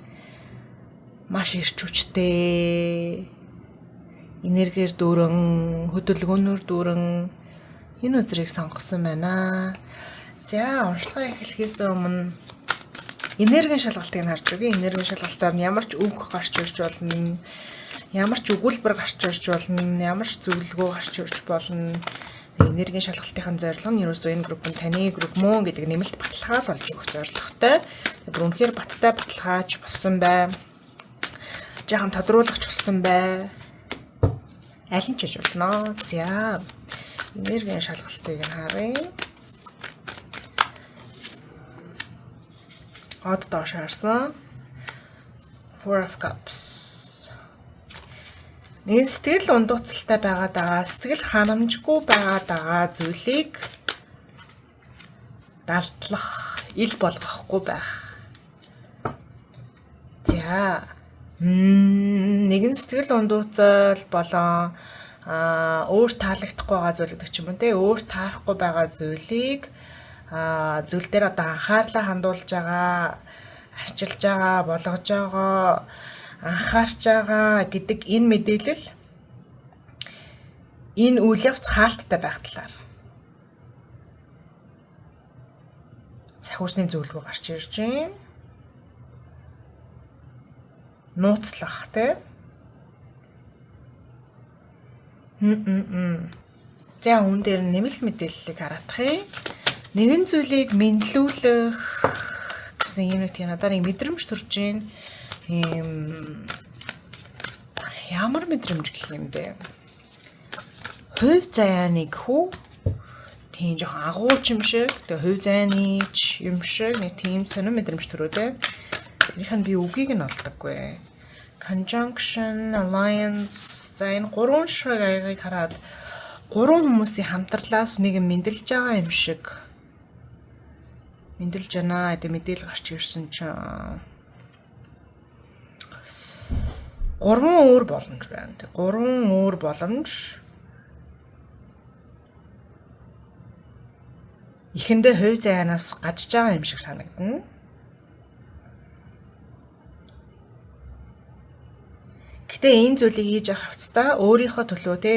маш эрч хүчтэй энергиэр дүүрэн, хөдөлгөөнөөр дүүрэн энэ үзрийг сонгосон байна. За, уншилгаа эхлэхээс өмнө энергийн шалгалтыг нь харж өгье. Энергийн шалгалтаар ямар ч үг гарч ирж болно. Ямар ч өгүүлбэр гарч ирж болно. Ямар ч зөвлөгөө гарч ирж болно. Энергийн шалгалтын зорилго нь ерөөсөө энэ групп нь таны групп мөн гэдэг нэмэлт баталгаа л болж өгөх зорилготой. Тэр үнэхээр баттай баталгаач болсон бай. Жаахан тодруулагч болсон бай. Аль нь ч хийж болно. За, энергийн шалгалтыг нь харъя. Од доош харсан. Four of Cups. Нэг сэтгэл ундууцалтай байгаад байгаа, сэтгэл ханамжгүй байгаад байгаа зүйлийг далдлах, ил болгохгүй байх. За, нэгэн сэтгэл ундууцал болон өөр таалагдахгүй байгаа зүйл гэдэг ч юм уу те, өөр таарахгүй байгаа зүйлийг зүйл дээр одоо анхаарлаа хандуулж байгаа, арчилж байгаа, болгож байгаа, анхаарч байгаа гэдэг энэ мэдээлэл, энэ үйл явц хаалттай байх талаар сахиусны зөвлөгөө гарч ирж байна. Нууцлах те. За, үүн дээр нэмэлт мэдээллийг хараадах юм. Нэгэн зүйлийг мэдлүүлэх гэсэн юм нэг тийм надад нэг мэдрэмж төрж байна. Ийм ямар мэдрэмж гэх юм бэ? Хувь заяаны гэх үү? Тийм, жоохон агууч юм шиг. Тэгээ хувь заяаны ч юм шиг нэг тийм сонин мэдрэмж төрөөд байна. Тэрийнх нь би үгийг нь олдоггүй. Conjunction, alliance, за, энэ гурван шиг аягийг хараад гурван хүмүүсийн хамтралаас нэг юм мэндэлж байгаа юм шиг, мэндэлж байна гэдэг мэдээлэл гарч ирсэн чинь гурван өөр боломж байна. Тэг гурван өөр боломж эхэндээ хувь заяанаас гажж байгаа юм шиг санагдана. Гэтэ энэ зүйлийг хийж явах явцдаа өөрийнхөө төлөө те,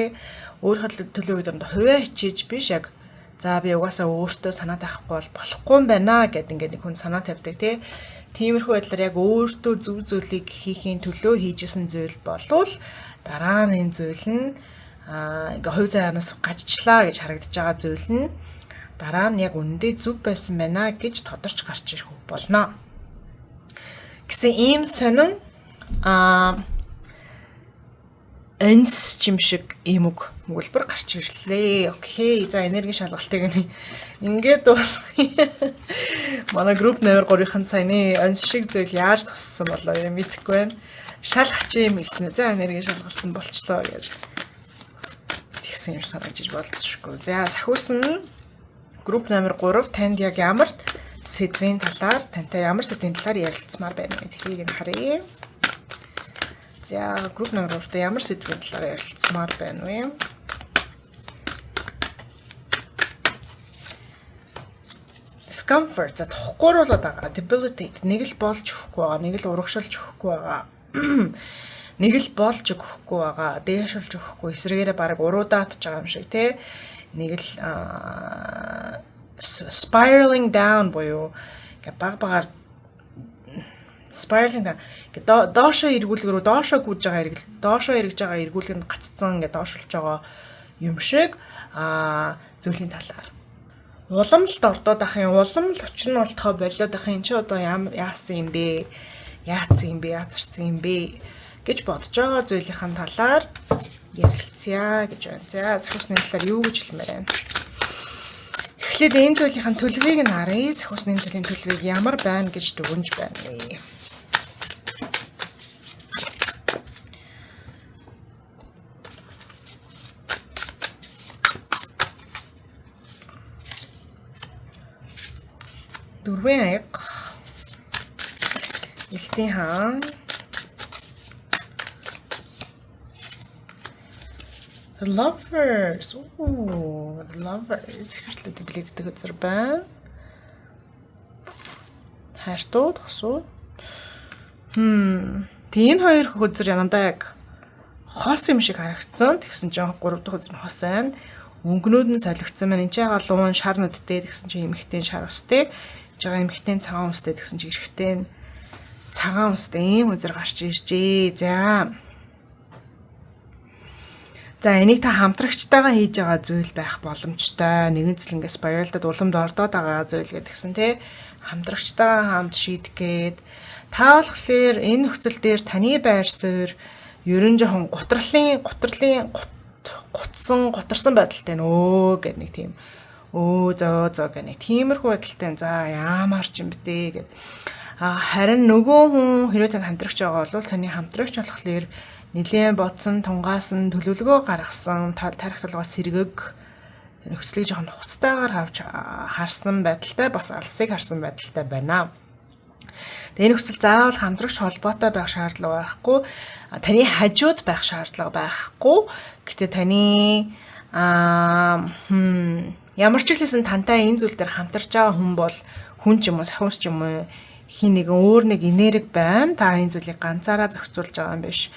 өөрийнхөө төлөө гэдэг нь хувиа хичээж биш, яг за, би угаасаа өөртөө санаа тавихгүй бол болохгүй юм байна гэд ингээд нэг хүн санаа тавьдаг те. Тиймэрхүү байдлаар яг өөртөө зөв зүйлийг хийхийн төлөө хийжсэн зүйл болвол дараа нь энэ зүйл нь ингээ хувь заяанаас гажчлаа гэж харагдаж байгаа зүйл нь дараа нь яг үнэндээ зөв байсан байна гэж тодорч гарч ирэх болно. Гэсэн ийм сонин энс юм шиг ийм үг өгүүлбэр гарч ирлээ. Okay. За, энергийн шалгалтыг ингээд дуусгая. Манай групп номер 3-ын саяны онс шиг зүйл яаж туссан болоо юм мэдэхгүй байна. Шал хачин юм хэлсэн. За, энергийн шалгалт нь болчлоо гэж тэгсэн юм санагдаж болцсошгүй. За, сахиусан групп номер 3 танд яг ямар сэдвийн талаар, тантай ямар сэдвийн талаар ярилцмаар байна вэ? Тэрийг нь харъя. За, групп номер 3-тай ямар сэдвийн талаар ярилцмаар байна вэ? Discomfort, за, тухгүй байгаа. Debilitate, нэг л болж өгөхгүй байгаа, нэг л урагшилж өгөхгүй байгаа. Нэг л болж өгөхгүй байгаа, дээшилж өгөхгүй, эсрэгээрээ баг уруудаатж байгаа юм шиг тий. Нэг л spiraling down буюу ингээ баг багаар spiraling down ингээ доошоо эргүүлэг рүү, доошоо гүйж байгаа эргэл, доошоо эргэж байгаа эргүүлгэнд гаццсан, ингээ доошолж байгаа юм шиг зүйлийн талаар улам л дордоод ах юм, улам л учир нь болтохоо болиод ах юм чи, одоо яасан юм бэ, яатсан юм бэ, яацарсан юм бэ гэж бодож байгаа зүйлийнхэн талаар ярилцъя гэж байна. За, сахиусны талаар юу гэж хэлмээр байна? Эхлээд энэ зүйлийнхэн төлөвийг нь харъя. Сахиусны зүйлийн төлөвийг ямар байна гэж дүгнж байна вэ? Дөрвийн аяга, Элтийн хаан, The Lovers. Ooh, The Lovers хэрэглээд бэлэгддэг үзэр байна. Хайртуу тосуу. Тэг энэ хоёр хөзөр янандаа яг хос юм шиг харагдсан. Тэгсэн чинь 3 дахь хөзөр нь хос байна. Өнгөнүүд нь солигдсон байна. Энд чинь галуун шар нүдтэй, тэгсэн чинь эмэгтэй шар устэй. Энд байгаа эмэгтэй цагаан устэй, тэгсэн чинь эрэгтэй цагаан устай ийм хөзөр гарч иржээ. За. За, энийг та хамтрагчтайгаа хийж байгаа зүйл байх боломжтой. Нэгэн зүйл ингээд spiral-дад уламд ордоод байгаа зүйл гэдгсэн тий. Хамтрагчтайгаа хамт шийдэх гээд та болохоор энэ нөхцөл дээр таны байр суурь ерөн жоохон гутралын гутралын гутсан гутарсан байдалтай нөө гэд нэг тийм өө зөө зөө гэх нэг тиймэрхүү байдалтай, за яамаар ч юм бэ гэд. А харин нөгөө хүн, хэрвээ танд хамтрагч байгаа бол таны хамтрагч болохоор нэлээд бодсон, тунгаасан, төлөвлөгөө гаргасан, тарих толгой сэргэг нөхцөлийг жоохон нухацтайгаар авч харсан байдалтай, бас алсыг харсан байдалтай байна. Тэгээ энэ нөхцөл заавал хамтрагч холбоотой байх шаардлага байхгүй. Таны хажууд байх шаардлага байхгүй. Гэтэ таны ямар ч хэлсэн тантай энэ зүйл дээр хамтарч байгаа хүн бол хүн ч юм уу, сахиус ч юм уу, хин нэгэн өөр нэг энерги байна. Та энэ зүйлийг ганцаараа зохицуулж байгаа юм биш.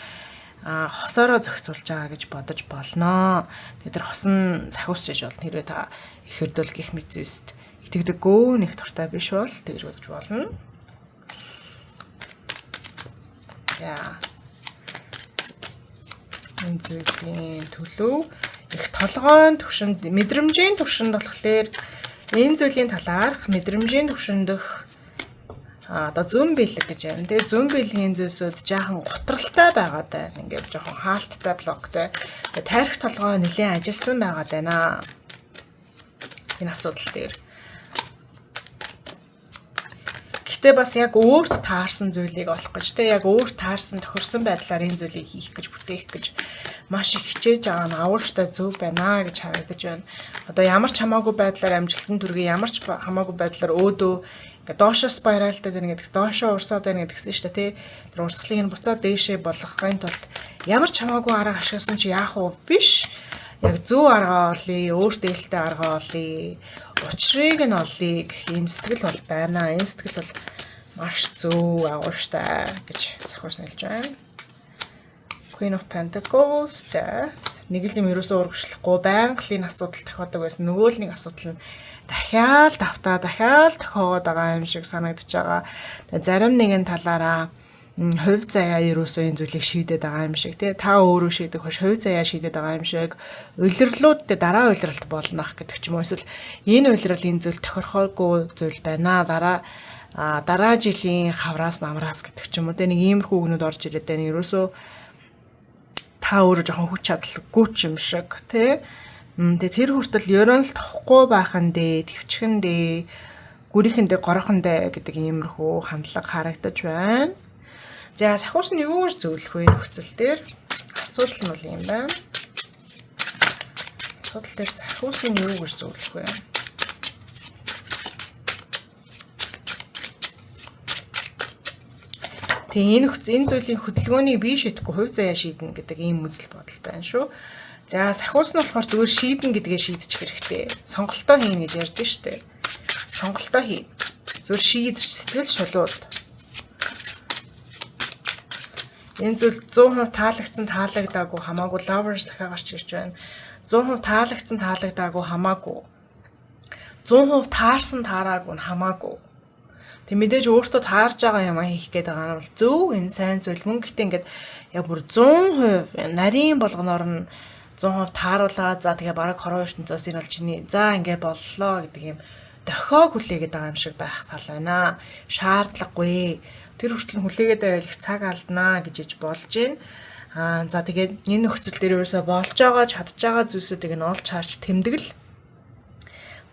Хосоороо зохицуулж байгаа гэж бодож болно. Тэгээ тэр хос нь сахиус ч гэж болно. Хэрвээ та их хэрдэл гих мэт зүйлсд итгэдэггүй, нэг дуртай биш бол тэгж бодож болно. За. Энэ зүйлийн төлөв их толгойн төвшөнд, мэдрэмжийн төвшөнд болохоор энэ зүйлийн талаарх мэдрэмжийн төвшөндөх одоо зүүн бэлэг гэж ярина. Тэгээ зүүн бэлгийн зүйлсүүд жаахан гутралтай байгаад байна. Ингээд жоохон хаалттай, блоктой. Тэгээ тарих толгой нэлээд ажилласан байгаад байна. Энэ асуудал дээр. Гэхдээ бас яг өөрт таарсан зүйлийг олох гэж, тэ яг өөрт таарсан тохирсон байдлаар энэ зүйлийг хийх гэж, бүтээх гэж маш их хичээж байгаа нь авууштай зөв байна гэж харагдаж байна. Одоо ямар ч хамаагүй байдлаар амжилтанд хүргэе, ямар ч хамаагүй байдлаар өөдөө ингээ доошоо спиралтай байна гэдэг, доошоо урсаад байна гэдгсэн шүү дээ, тий. Тэр урсгалыг нь буцаад дээшээ болгохын тулд ямар ч хамаагүй арга ашигласан чи яах вэ биш. Яг зөв арга олъё, өөрт ээлтэй арга олъё, учрыг нь олъё гэх ийм сэтгэл бол байна. Энэ сэтгэл бол маш зөв, агууштай гэж сахиус нэлж байна. Queen of Pentacles, Death. Нэг л юм ерөөсөө урагшлахгүй, байнга л энэ асуудал тохиодог байсан. Нөгөө л нэг асуудал нь дахиад давтаа, дахиад тохиогоод байгаа юм шиг санагдаж байгаа. Тэгээ зарим нэгэн талаараа хувь заяа ерөөсөө энэ зүйлийг шийдээд байгаа юм шиг, тий, та өөрөө шийдэх хош хувь заяа шийдээд байгаа юм шиг, улирлууд дээр дараа улиралт болно ах гэдэг ч юм уу, эсвэл энэ улирал энэ зүйл тохирохоогүй зүйл байна, дараа жилийн хавраас намраас гэдэг ч юм уу, тий, нэг иймэрхүү үгнүүд орж ирээд байна. Ерөөсөө та өөрөө жоохон хүч чадалгүй ч юм шиг, тий. Тэгээ тэр хүртэл ерөн л тохгүй байхан дээ, төвчхэн дээ, гүрийнхэндээ, гороохон дээ гэдэг иймэрхүү хандлага харагдаж байна. За, сахиус нь юу гэж зөвлөх вэ нөхцөл дээр? Асуудал нь бол юм байна. Асуудал дээр сахиус нь юу гэж зөвлөх вэ? Тэгээ энэ зүйлийн хөдөлгөөнийг би шийдэхгүй, хувь заяа шийднэ гэдэг ийм үзэл бодол байна шүү. За, сахиус нь болохоор зүгээр шийднэ гэдгээ шийдчих хэрэгтэй. Сонголтоо хийнэ гэж ярьдэн шүү дээ. Сонголтоо хий. Зүгээр шийдэж сэтгэл шулууд. Энэ зүйл 100% таалагдсан таалагдаагүй хамаагүй, lovers дахиад гарч ирж байна. 100% таалагдсан таалагдаагүй хамаагүй. 100% таарсан таараагүй нь хамаагүй. Тэг мэдээж өөртөө таарж байгаа юм хийх гээд байгаа нь бол зөв, энэ сайн зүйл мөн. Гэтэ ингээд яг бүр 100% нарийн болгоноор нь 100% тааруулаа. За, тэгээ бараг хорвоо ертөнцөөс энэ бол чиний, за ингээ боллоо гэдэг юм дохиог хүлээгээд байгаа юм шиг байх тал байна. Шаардлагагүй. Тэр хүртэл хүлээгээд байвал их цаг алднаа гэж иж болж байна. За, тэгээд энэ нөхцөл дээр ерөөсөө болж байгаа, чадж байгаа зүйлсүүдийг нь олж харж тэмдэглэл,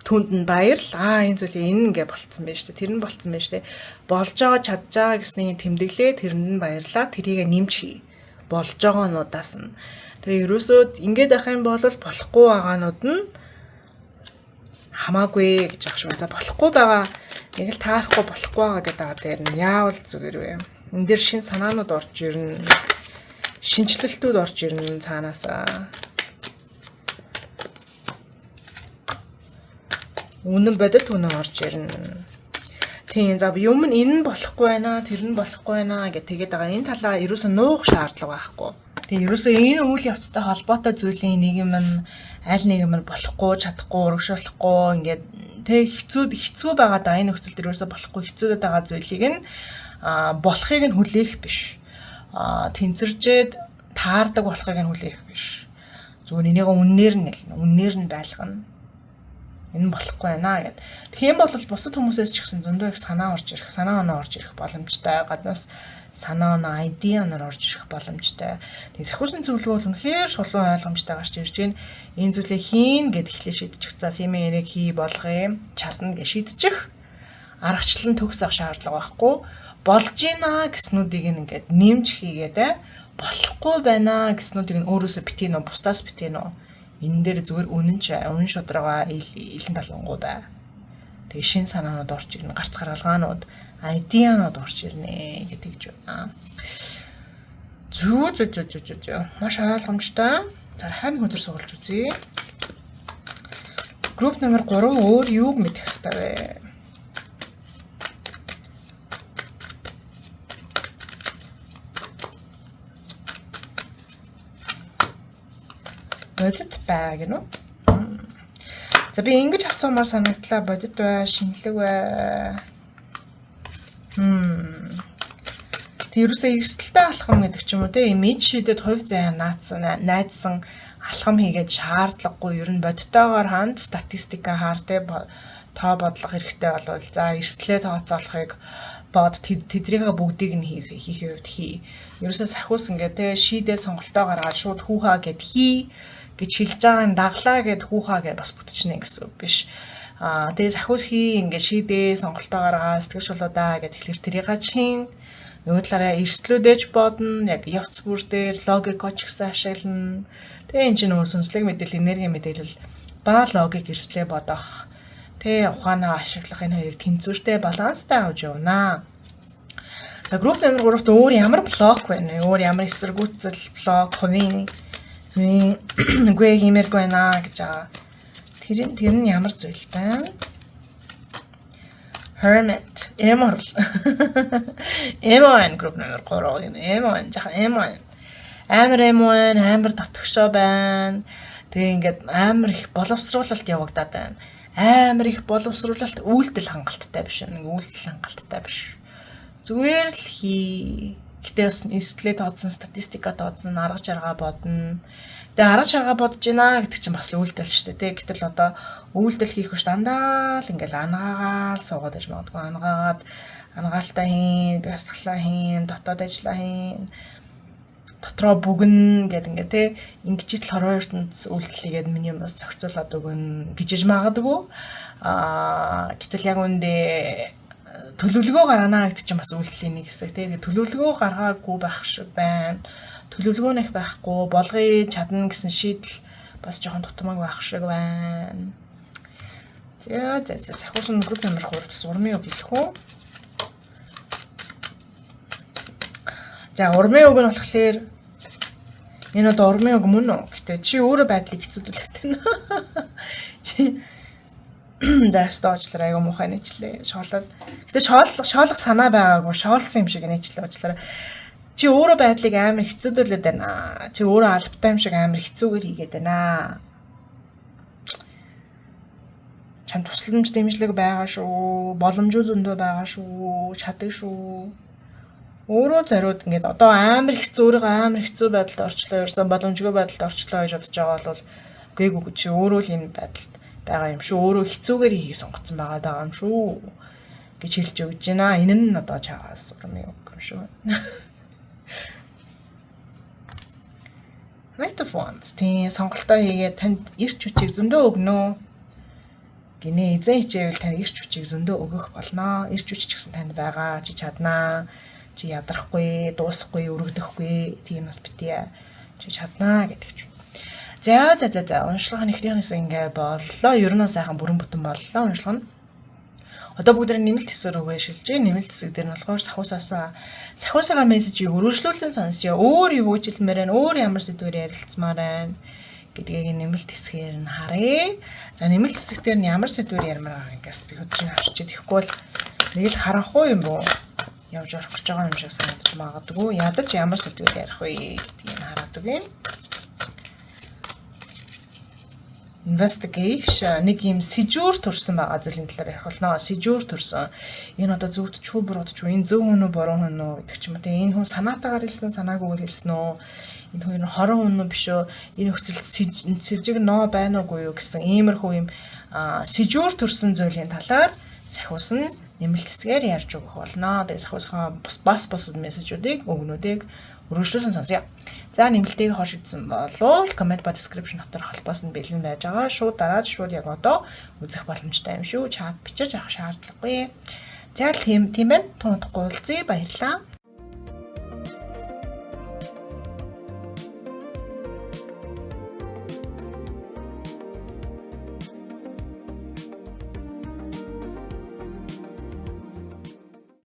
түнд нь баярл. Энэ зүйлийг энэ ингээ болцсон байж тээ. Тэр нь болцсон байж тээ. Болж байгаа, чадж байгаа гэснийг тэмдэглээ, тэрэнд нь баярлаа. Тэрийг нэмж хий. Болж байгаануудаас нь. Тэгээ ерөөсөө ингээд байх юм бол болохгүй байгаанууд нь хамаагүй гэж ах шүү. За, болохгүй байгаа нэг л таарахгүй болохгүй байгаа гэдэг байгаа дээр нь яавал зүгээр вэ? Энд дээр шин санаанууд орж ирнэ. Шинчлэлтүүд орж ирнэ цаанаасаа. Үнэн бодит үнэн орж ирнэ. Тийм, за юм нь энэ нь болохгүй байна, тэр нь болохгүй байна гэх тэгээд байгаа. Энэ талаа ерөөсөө нуух шаардлага байхгүй. Тэгээ ерөөсөө энэ үйл явцтай холбоотой зүйлийн нэг юм нь аль нэг юм нь болохгүй, чадахгүй, урагшлахгүй ингээд тэг хэцүү хэцүү байгаа даа. Энэ нөхцөлд ерөөсөө болохгүй хэцүүдэд байгаа зүйлийг нь болохыг нь хүлээх биш. Тэнцвэржээд таардаг болохыг нь хүлээх биш. Зүгээр энийг үннээр нь хэлнэ. Үннээр нь байлгана. Энэ болохгүй байна гэд. Тэгэх юм бол бусад хүмүүсээс ч гэсэн зөндөө их санаа орж ирэх, санаа оноо орж ирэх боломжтой. Гаднаас санаа оноо, idea нар орж ирэх боломжтой. Тэгээ сахиусны зөвлөгөө бол үнэхээр шулуун ойлгомжтой гарч ирж байна. Энэ зүйлээ хийн гэд эхлээ шийдчих. За, тийм ээ, энийг хий болгоё, чадна гэж шийдчих. Аргачлал нь төгс авах шаардлага байхгүй. Болж гинэ гэснүүдийг ингээд нэмж хийгээд, болохгүй байна гэснүүдийг нь өөрөөсөө битгий нөө, бусдаас битгий нөө. Энэ дээр зүгээр үнэн ч үнэн шударга илэн талангуу бай. Тэгээ шин санаанууд орж ирнэ, гарц гаргалгаанууд, idea нууд орж ирнэ гэдэг ч байна. Зүү зүү зүү зүү зүү зүү. Маш ойлгомжтой. За, дахиад нэг өдөр сургалж үзье. Групп номер 3 өөр юуг мэдэх ёстой вэ? Бодит бай гэнэ үү? За, би ингэж асуумаар санагдлаа. Бодит бай, шинэлэг бай. Тэг ерөөсөө эрсдэлтэй алхам гэдэг ч юм уу, те имиж шидэд хувь зай наацсан найдсан алхам хийгээд шаардлагагүй, ер нь бодтойгоор ханд, статистика хаар, те тоо бодлого хэрэгтэй болвол за эрсдлээ тооцоолохыг бод, тэдрийгээ бүгдийг нь хийх хийхээ хувьд хий. Ерөөсөө сахиус ингээ те шийдээ сонголтоо гаргаад шууд хүүхаа гэд хий гэж хэлж байгаа нь даглаа гэд хүүхаа гэд бас бүтчихнэ гэсэн үг биш. Тэгээ сахиус хий, ингээ шийдээ сонголтоо гаргаа, сэтгэл шулуудаа гэд тэгэхээр тэрийг чин нөгөө талаараа эрсдлүүдэж бодно, яг явц бүр дээр логик ч гэсэн ашиглана. Тэгээ энэ чинь нөгөө сүнслэг мэдээлэл, энерги мэдээлэл ба логик, эрсдлээ бодох, тэ ухаанаа ашиглах, энэ хоёрыг тэнцвэртэй, баланстай авч явнаа. За, групп номер 3-т өөр ямар block байна вэ? Өөр ямар эсэргүүцэл, block, хувийн хувийн үгүй хиймээргүй байна гэж байгаа. Тэр нь ямар зүйл байна? Hermit. Emo. Emo байна, групп номер 3. Emo байна. Жахан emo байна. Амар emo байна, амар дотгошоо байна. Тэгээ ингээд амар их боловсруулалт явагдаад байна. Амар их боловсруулалт, үйлдэл хангалттай биш. Нэг үйлдэл хангалттай биш. Зүгээр л хий. Гэтэ бас эрсдлээ тооцсон, статистика тооцсон, арга чаргаа бодно. Тэгээ арга чаргаа бодож байна гэдэг чинь бас л үйлдэл шүү дээ. Гэтэл одоо үйлдэл хийх биш, дандаа л ингээл ангаагаал суугаад байж магадгүй. Ангаагаад ангаалтаа хийн, бясалгалаа хийн, дотоод ажиллаа хийн, дотроо бүгэн гэд ингээ те ингэж л хорвоо ертөнц үйлдэл хийгээд миний юмнаас зохицуулаад өгнө гэж магадгүй. Гэтэл яг үндэ төлөвлөгөө гаргана гэдэг чинь бас үйлдэлийн нэг хэсэг те. Тэгээ төлөвлөгөө гаргаагүй байх шиг байна. Төлөвлөгөө нэх байхгүй, болгоё, чадна гэсэн шийдэл бас жоохон дутмаг байх шиг байна. За за за сахиусан групп номер 3 бас урмын үг хэлэх үү? За, урмын үг нь болохоор энэ одоо урмын үг мөн үү? Гэтэ чи өөрөө байдлыг хэцүүдүүлэх байна. Чи за уучлаарай, айгу муухай нэчлээ. Шоолоод. Гэтэ шоол шоолох санаа байгаагүй, шоолсон юм шиг нэчлээ, уучлаарай. Чи өөрөө байдлыг амар хэцүүдүүлээд байна. Чи өөрөө албатай юм шиг амар хэцүүгээр хийгээд байна. Чам тусламж дэмжлэг байгаа шүү. Боломжгүй зөндөө байгаа шүү. Чаддаг шүү. Өөрөө зориуд ингээд одоо амар хэцүү, өөрийгөө амар хэцүү байдалд орчлоо, ерөөсөн боломжгүй байдалд орчлоо гэж бодож байгаа бол үгүй үгүй, чи өөрөө л энэ байдалд байгаа юм шүү. Өөрөө хэцүүгээр хийхийг сонгоцсон байгаа даа юм шүү гэж хэлж өгч байна. Энэ нь одоо чагаас урмын үг юм шүү. Knight of Wands. Тийм, сонголтоо хийгээд танд эрч хүчийг зөндөө өгнө. Гинэ эзэн хичээвэл танд эрч хүчийг зөндөө өгөх болно. Эрч хүч ч гэсэн танд байгаа. Чи чаднаа, чи ядрахгүй, дуусахгүй, өргөдөхгүй, тийм бас битгий. Чи чаднаа гэдэг чинь. За за за за уншлагын эхнийх нь ингээ боллоо. Ер нь сайхан бүрэн бүтэн боллоо уншлага нь. Одоо бүгд нэмэлт хэсэг рүүгээ шилжээ. Нэмэлт хэсэг дээр нь болохоор сахиусаага мессежийг өргөжлүүлэн сонсъё. Өөр юу гэж хэлмээр байна? Өөр ямар сэдвээр ярилцмаар байна Гэдгийг нэмэлт хэсгээр нь харъя. За, нэмэлт хэсэг дээр нь ямар сэдвээр ярмаар байгаа ингээс би өдрийг авчиж, тэгэхгүй бол нэг л харанхуй юм боо явж орох гэж байгаа юм шиг санагдаж магадгүй. Ядаж ямар сэдвээр ярих вэ гэдгийг хараад өгье. Investigation, нэг юм сэжүүр төрсэн байгаа зүйлийн талаар ярих болно. Сэжүүр төрсөн. Энэ одоо зөвдч үү, буруудч үү, энэ зөв хүн үү, буруу хүн үү гэдэг ч юм уу. Тэгээ энэ хүн санаатаагаар хэлсэн, санаагүйгээр хэлсэн үү? Энэ хүн ер нь хорон хүн үү, биш үү? Энэ нөхцөлд сэжиг ноо байна уугүй юу гэсэн иймэрхүү юм сэжүүр төрсэн зүйлийн талаар сахиус нь нэмэлт хэсгээр ярьж өгөх болно. Тэгээ сахиусынхаа бас бусад мессежүүдийг, өгнүүдийг үргэлжлүүлсэн сонсъё. За, нэмэлтийг хошигдсан болвол comment ба description дотор холбоос нь бэлэн байж байгаа. Шууд дараад шууд яг одоо үзэх боломжтой юм шүү. Чат бичиж авах шаардлагагүй. За, тийм тийм байна. Тун удахгүй уулзъя. Баярлалаа.